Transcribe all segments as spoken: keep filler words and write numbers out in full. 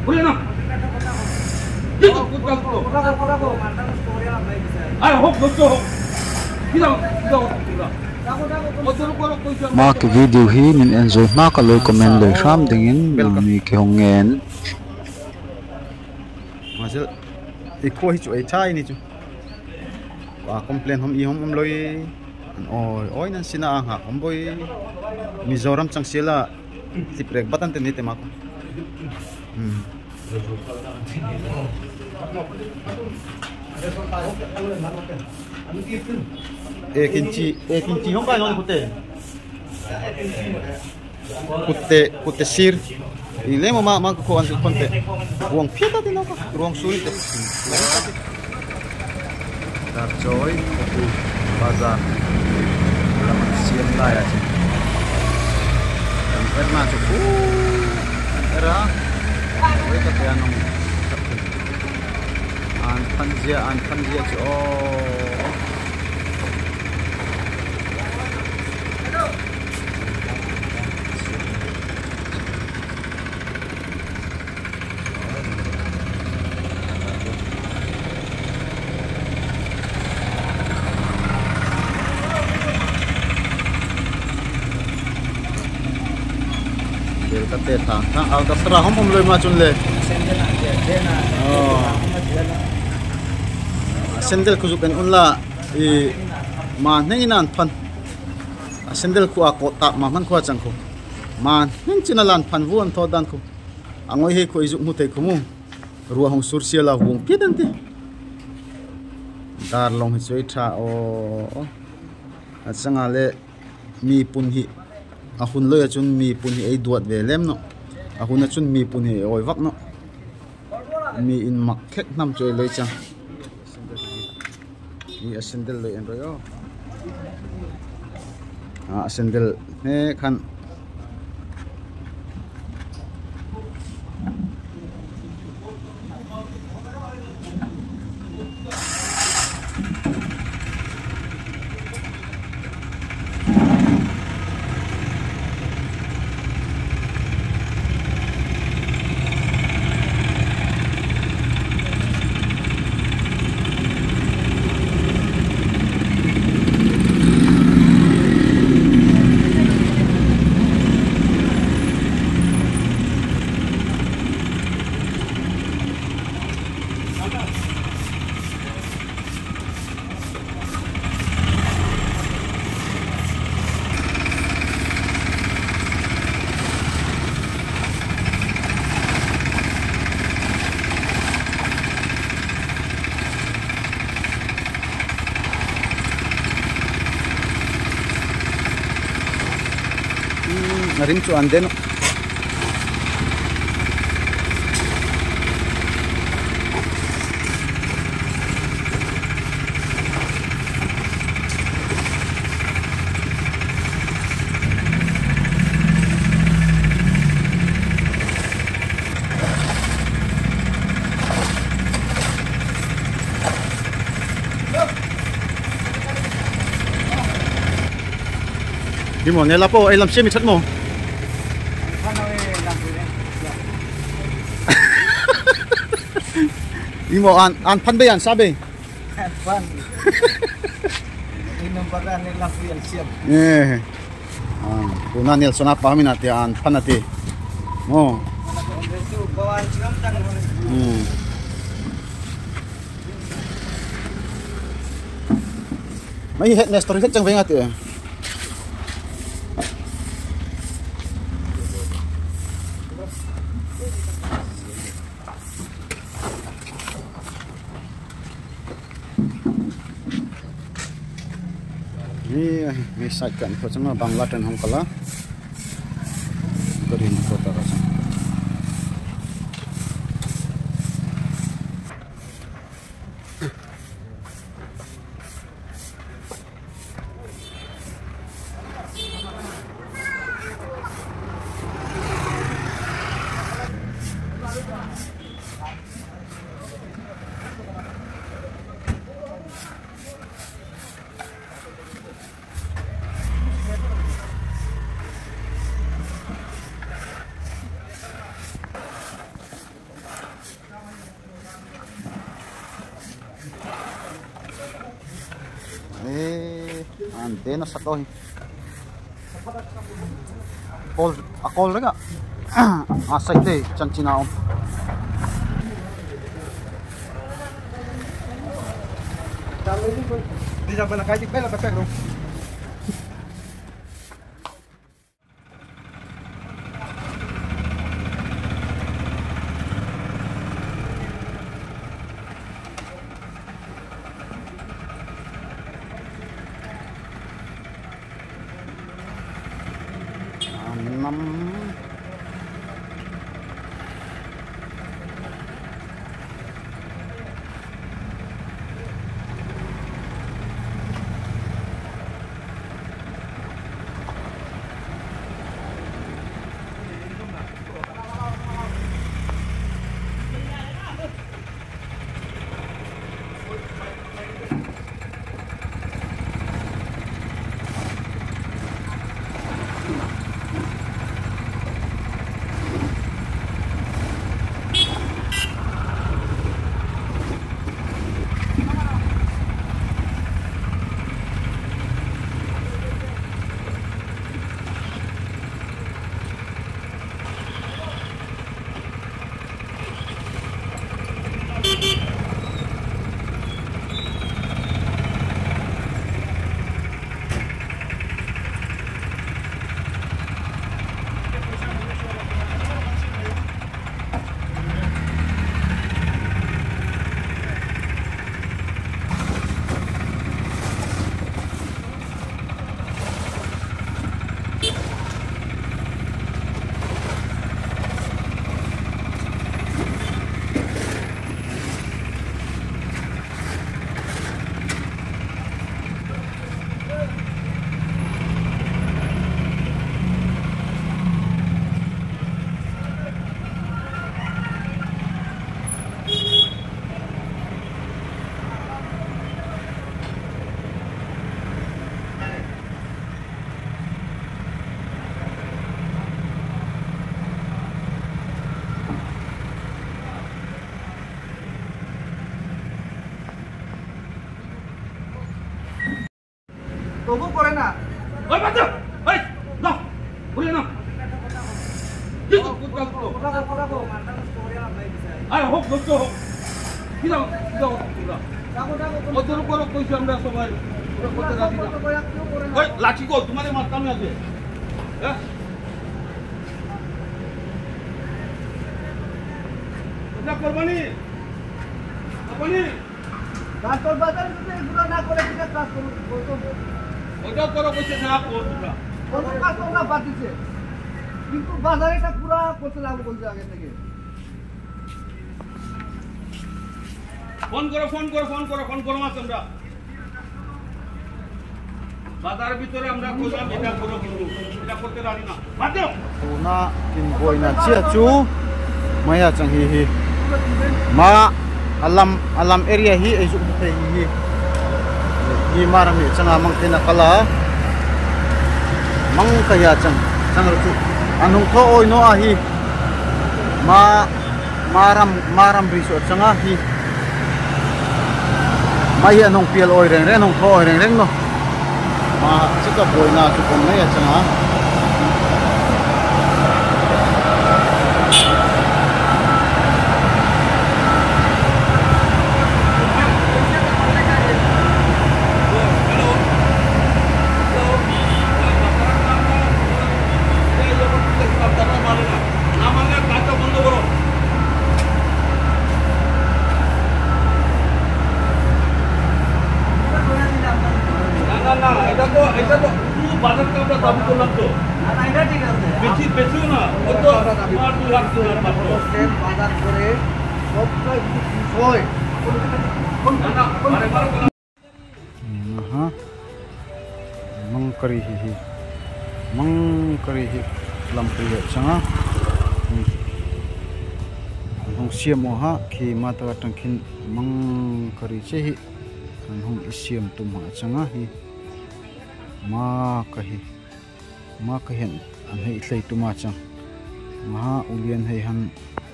Ama ki video hi nin enjoy ma ka loi comment loi hram dingin mi ki hong ngen. Mazel, i khua hi chu ei thai ni chu. Wa complain hom i hom om loi. Oi, oi nan sina ang ha hom boi. Mizoram chang sila. Tip rek batan te ni te ma ko. Hmm. E kin chi, e kin chi hong kai non kute. Kute, kute sir. I lemo ma, ma ko an su konte. Ruang phiat ta ti no ka. Ruang suri te. Dar choi, kopu, bazar. Lam siam lai a chi. Lam erna chu. Era. Oi ka te anong. An phan zia, an phan zia chu. Oh. Bel ka te thang thang, al ka sra hom hom loi ma chun le. Oh. Sandal khu zuk en un la, i ma hneng in an phan. Sandal khu a kot tak ma hman khu a chang khu. Ma hneng chin a lan phan vuan tho dan khu. A ngoi hei khu i zuk mu thei khu mu. Ruang hong sur sia la vuang phiat an ti. Dar long hi chu ei tha o. A chang a le mi pun hi. A hun loi a chun mi pun hi ei duat ve lem no. A hun a chun mi pun hi ei oi vak no. Mi in mak khek hnam chu ei loi chang. I a sandal loi en roi o. A sandal ne khan. Hmm, a rim chu an den. Imo ne lapo, ei lam siam i that mo. Imo an, an phan bei an sa bei. Phan. Inum bagan ni lam pui an siam. Eh. Ah, tuna Nelson apa mina ti an phan ati. Oh. Hmm. Mai headmaster het chang veng ati. Ni, ni side kan ko chang Bangla ten hong kala. Ko rin ko ta ka chang. An dena sa to hi. Kol, a kol rega. A sai te chanchin a om. Di sa bala kai tik bala pasak ro. তবু করে না। ওই বাচ্চা, এই, যাও, ঘুরে নাও। কি তো করতে আসছো? আরে হোক, ধৈর্য হোক। কি যাও, কি যাও, তোমরা? কত করো কইছি আমরা সবাই। ওরা করতে রাজি না। ওই লাঠি কো, তোমারে মারতাম না যে। হ্যাঁ? তোমরা করবানি? করবানি? কাঁচতল বাজারে যদি এগুলো না করে, কিনা কাজ করবো? বলতো। ওটাও করো, কইছে না, করবো না। কোনো কাজ তো আমরা বাদ দিছে। কিন্তু বাজারে এটা পুরা করতে লাগবো বলছে আগে থেকে। ফোন করো, ফোন করো, ফোন করো, ফোন করো না তোমরা। বাজারের ভিতরে আমরা করলাম, এটা করো কিন্তু, এটা করতে রাজি না। বাদ দাও। Tuna kin buaina chiah chu, mai a chang hi hi. Ma, a lam, a lam area hi, ei zuk thei hi hi. Hi Maram hi chang a mang theina kal a. Mang ka hi a chang, chang ru chu. An hung thaw oi naw a hi. Ma, Maram, Maram resort chang a hi. Mai hi an hung pial oi reng reng, an hung thaw oi reng reng naw. Ma, chika buaina chu kon mai a chang a. না, না, না, এটা তো, এটা তো পুরো বাজারটা আমরা দাবি করলাম তো। না, না, এটা ঠিক আছে। বেশি, বেশিও না, অত তোমার দুই লাখ, তিন লাখ মাত্র। সেম বাজার করে সবটাই যদি পিস হয়, না, না, বারে বারে বলা। Aha. Mangkari hi hi. Mangkari hi lampi hi chang a. Hmm. An hung siam o ha, khi mata tang khin Mangkari che hi. An hung i siam tum ha chang a hi. Ma ka hi. Ma ka hin an hei thlei tum a chang. Maha ulian hei han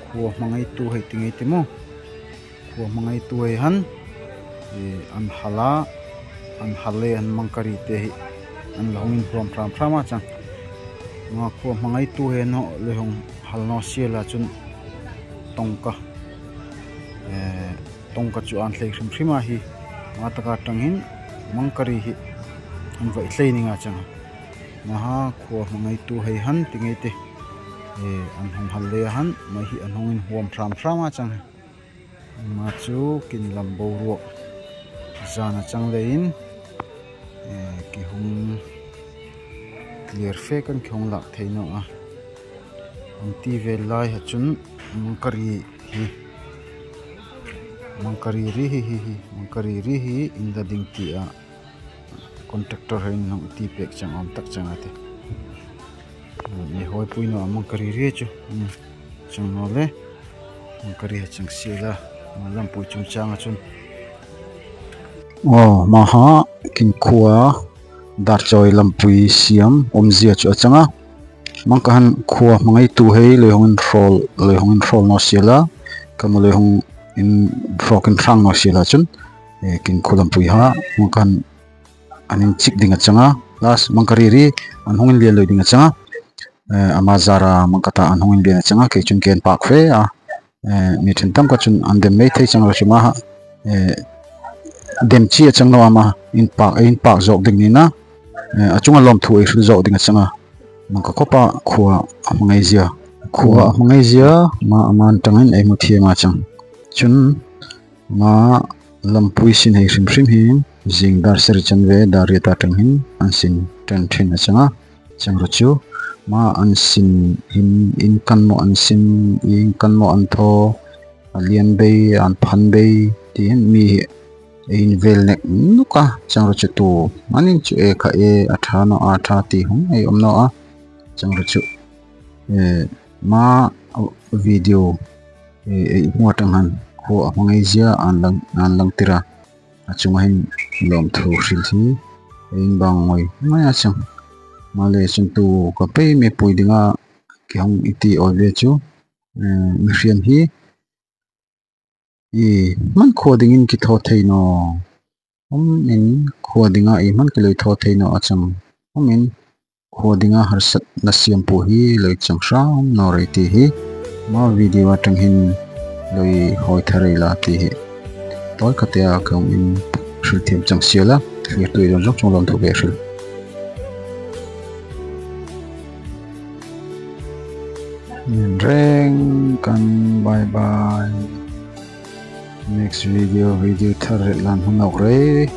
khua hmangaitu hei ti ngei ti maw. Khua hmangaitu hei han, eh, an hal a, an hal le an mangkari te hi an la hung inhuam hram hram a chang. Nga khua hmangaitu he no le hung hal no sial a chun tongka, eh, tongka chu an hlei hrim hrim a hi. Nga taka tang hin mangkari hi an vei hlei ning a chang. Maha khua hmangaitu hei han ti ngei te, eh, an hung hal le a han, mai hi an hung inhuam hram hram a chang. Ma chu kin lam boruak zan a chang le in, eh, ki hung clear fe kan ki hung lak thei no a. Ang ti ve lai ha chun mangkari hi, mangkari ri hi hi hi, mangkari ri hi in da ding ti a. Contractor hei nong ti pek chang om tak chang a te. Hmm, i hoi pui no a mangkari ri chu. Hmm. Chang no le. Mangkari ha chang sial a. Ma lampui chungchang a chun. O, maha kin khua dar choi lampui siam om zia chu a chang a. Mangka han khua hmangaitu hei le hung inhuam, le hung inhuam no sial a. Kamu le hung inhuam kin hrang no sial a chun. Eh, kin khua lampui ha. Mangka han an inchik ding a chang a, last mangkari ri an hung inlian loi ding a chang a. Eh, ama zara mangka ta an hung inlian a chang a, kei chun ken pak fe a. Eh, mi then tam ka chun an dem mei thei chang ra chu maha, eh, dem chi a chang no ama inpak, eh, inpak zok ding ni na. Eh, a chunga lawmthu ei hril zok ding a chang a. Mangka khopa khua hmangai zia. Khua hmangai zia ma aman tang in ei mu thiam a chang. Chun ma lampui sin hei hrim hrim hin, zing dar sari chan ve, dar riat a tang hin, an sin ten thin a chang a, chang ru chu, ma an sin hin, in kan mo an sin, in kan mo an tho, a lian bei, an phan bei, ti hin mi hi, in vel nek nuk a, chang ru chu tu, man in chu e kha e, a tha no, a tha ti hung, ei om no a, chang ru chu, eh, ma video, eh, eh, hmua tang han, khua hmangai zia an lang, an lang tira. A chunga hin lawmthu hril hi, eh, in bang ngoi, ngai a chang. Ma le chun tu ka pei me pui ding a, ki hung iti oi ve chu, eh, mi hriam hi, i man khua ding in ki tho thei no. Um in khua ding a i man ki loi tho thei no a chang. Um in khua ding a harsat na siam pu hi loi chang hram no rei ti hi. Ma video a tang hin loi hoi tha rei la ti hi. Toi ka te a ka um in hril thiam chang sial a. Hril tui don zok chung lawmthu be hril. Reng kan bye bye. Next video, video thar ret lan hun ok rei.